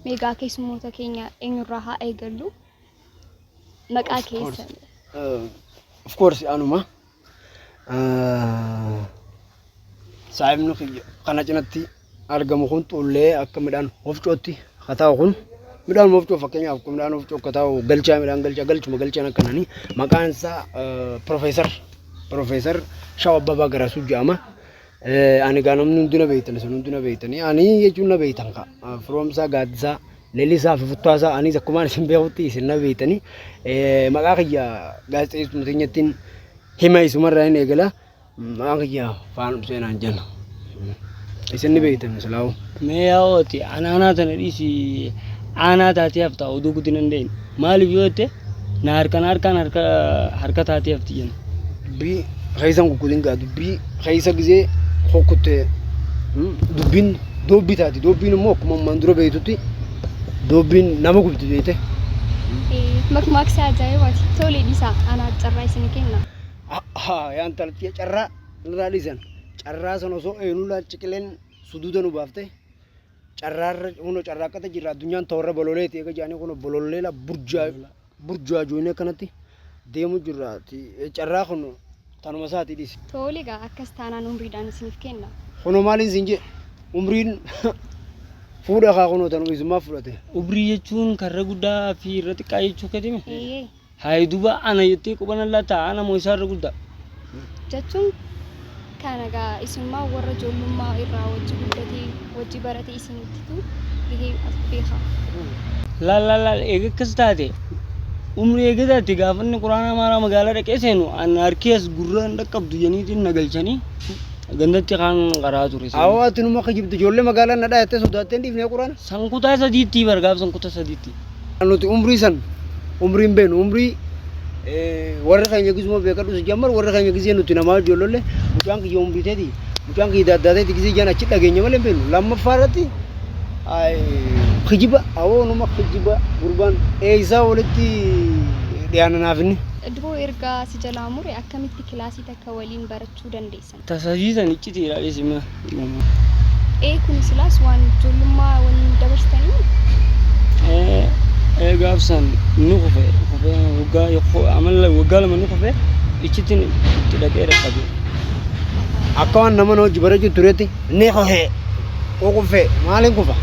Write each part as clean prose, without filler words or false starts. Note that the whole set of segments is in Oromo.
Meegaa keessummoota keenya eenyurraa haa eegallu? Maqaa Of course. keessan. Of course anuma. Saahibni kiyya kana cinatti argamu kun xullee akka midhaan hofcootti haa taa'u kun midhaan hofcoo, fakkeenyaaf akka midhaan hofcoo akka taa'u galchaa, midhaan galchaa, galchuma galchaan akkanani. Maqaan isaa Profeesar Shaw Abbabaa Garasuu jedhama. Ani gaa namni hundi na beektan, isin hundi na beektanii, ani jechuun na beektan ka Firoomsaa Gaaddisaa Lelisaa fi Futtaasaa, anis akkumaan isin beekutti isin na beektanii. Maqaa kiyya gaazexeessuma teenyattiin hima, isumarraa hin eegala. Maqaan kiyya Faanum Seenaan jenna. Isin ni beektan silaa'u. Mee yaa'ooti anaanaa tana dhiisi, aanaa taatee hafta oduu guddina hin ta'in. Maaliif yoo jette, na harkaan harkaan harka harka taatee hafti jenna. Dubbii keessa hin kukkutin gaa, dubbii keessa gisee kukkutte dubbiin doobbii taati. Doobbiin immoo akkuma ammaan dura beektutti doobbiin nama gubdi beekte. Makmaaksa ajaa'ibaati. Tole, dhiisaa, anaa carraa isin kenna. Yaa intalatti, carraa irraa dhiisan. Carraa sana osoo eenyulaa ciqileen suduuda nu baafte carraarra kunoo carraaqqata jirra. Addunyaan toorra bololeeti eega jedhanii, kunoo bololleela burjaa burjaajoonee akkanatti deemu jirra. Carraa kun tanuma isaatii dhiisi. Tole egaa, akkas taanaan umriidhaan isiniif kenna. Kunoo maaliin siin jee, umriin fuudha kaa, kunoo tanuma isumaa fudhate. Umrii jechuun karra guddaa fi irra xiqqaa jechuu keetime. Eeyyee. Hayi duba, ana jettee quban allaata, ana moo isaa irra guddaa? Jechuun kana egaa isinummaa warra ijoollummaa irraa wajji guddatee wajji barate isinittitu gahee as beeka. Laal laal laal, eega akkas taate, umrii eega taate, gaafa inni quraana amaaraa magaalaa dhaqee seenu an harki as gurra hin dhaqqabdu jeniitiin na galchanii gandatti kaan qaraa ture. Awoo, ati numa kijibdu, ijoollee magaalaa na dhaayattee sodaattee hin dhiifnee quraana. San kutaa sadiitti bar, gaaf san kutaa sadiitti. Nuti umrii san umriin beenu, umrii warri keenya gisuma beekadhu si jammar, warri keenya gisee nuti namaa ijoollolle mucaan kiyya umrii teeti, mucaan kiyya daaddaateeti gisee jaan achi dhageenya malee hin beenu. Lammaffaa irratti kijiba, awoo numa kijiba, gurbaan eeysaa walitti dhiyaana naaf inni. Duroo ergaa si jalaa mure akkamitti kilaasii takka waliin barachuu dandeessan? Tasadii san iccitiidha dhiisi mee. Ee, kun silaas waan ijoollummaa waliin dabarsitanii? Ee, gaaf san ni kufe, kufee waggaa amala waggaa 2 ni kufe, iccittiin itti dhaqee dhaqqabe. Akka waan nama hojii barachuu turetti ni kufe, kufe maaliin kufa?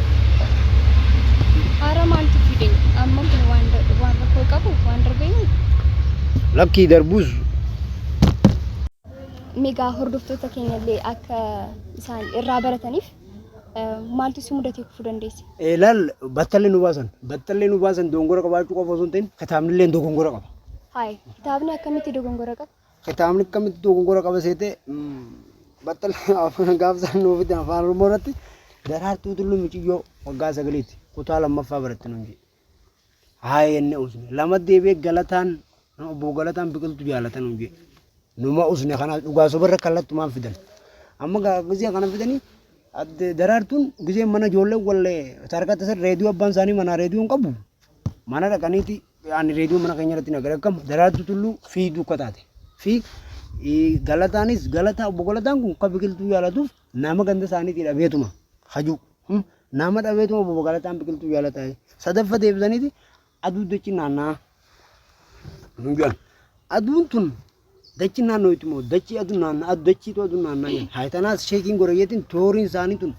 Haara maaltu fide? Amma kun waan waan rakkoo qabu waan darbeenyu? Lakkii, darbuus. Meegaa hordoftoota keenya illee akka isaan irraa barataniif, maaltu si mudatee kufuu dandeesse? Laal, battallee nu baasan, battallee nu baasan, dogongora qabaachuu qofa osoo hin ta'in kitaabni illee dogongora qaba. Hayi, kitaabni akkamitti dogongora qaba? Kitaabni akkamitti dogongora qaba seete, battallee gaafa isaan nuu fidan Afaan Oromoo irratti Daraartuu Tulluu Miciyyoo waggaa 9ti, kutaa lammaffaa baratte nuun jedhe. Haa jennee usne. Lama deebi'ee Galataan, obbo Galataan biqiltuu jaalatan nuun jedhe. Numa usne, kanaaf dhugaa sobarra kallattumaan fidan. Amma gisee kana fidanii adde Daraartuun gisee mana ijoollee wallee tarkatti san reediyoo, abbaan isaanii manaa reediyoo hin qabu. Mana dhaqaniiti ani reediyoo mana keenya irratti nagara akkam Daraartuu Tulluu fiigduu akka taate fi Galataanis, Galataa, obbo Galataan kun akka biqiltuu jaalatuuf nama ganda isaaniitii dhabeetuma hajuu nama dhabeetuma obbo Galataan biqiltuu jaalataa. Sadaffa deebisaniiti aduu dachi naanna'aa nu jedhan. Aduun tun dachi naannoo moo dachi aduu naannaa, dachiitu aduu naannaa jedhan. Haa, tanaas sheekiin godhayyeetiin tooriin isaanii tun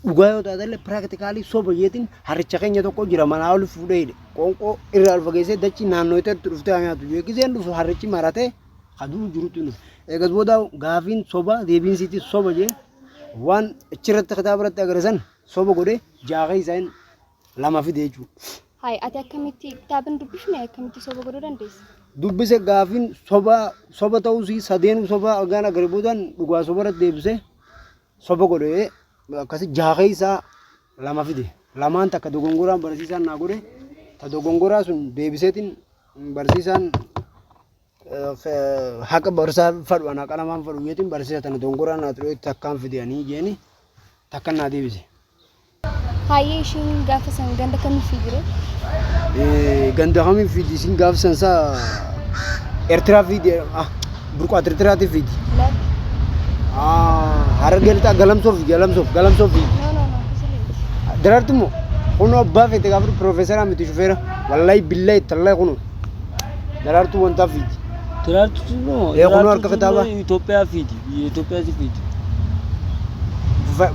dhugaa yoo taate illee practically soba jeetiin harricha keenya tokko jira manaa ol fuudhee hidhe, qoonqoo irraa ol fageessee dachi naannoo itti dhuftee haa nyaatu jee. Giseen dhufu harrichi maratee aduu jirutti dhufe. Eegas booda gaafiin soba, deebiin siiti soba jee, waan achirratti kitaaba irratti agarsiisan soba godhee jaha keessaa lama fide jechuudha. Hayi, ati akkamitti kitaaba hin dubbifne, akkamitti soba godhuu dandeessa? Dubbise, gaafiin soba soba ta'uusii, sadeenuu soba argaan agarre boodaan dhugaa soba irratti deebisee soba godhee akkasi jaha keessaa lama fide. Lamaan takka dogongoraan barsiisaan naa godhe, ta dogongoraa sun deebiseetiin barsiisaan haqa barsaa fadhu, ana haqa namaan fadhu jeetiin, barsiisa tana dogongoraa naa ture takkaan fide ani jeeni, takkan naa deebise. Hayyee, ishiin gaafa san ganda kamii fiigire? Ganda kamii fiidi isiin gaafa san saa Eertiraa fiidi, burqaat Eertiraati fiidi. Lakki. Harargee lixaa galamsoo fiidi, galamsoo fiidi. No, no, no, sirrii miti. Daraartu immoo Kunoo abbaa feete gaafadhu piroofeesaraa miti shufeera. Wallahi billahi tallahi kunoo. Daraartuu wantaa fiiti. Daraartuu Tulluu Ee, kunoo harka kitaabaa. Itoophiyaa fiiti. Biyya Itoophiyaatti fiiti.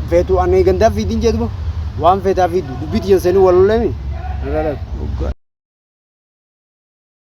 Feetu ani gandaa fiitiin jeetuma waan feetaa fiitu dubbii tiyyan seenuu wal lolleemi. Narraa dhabe. Waggaa.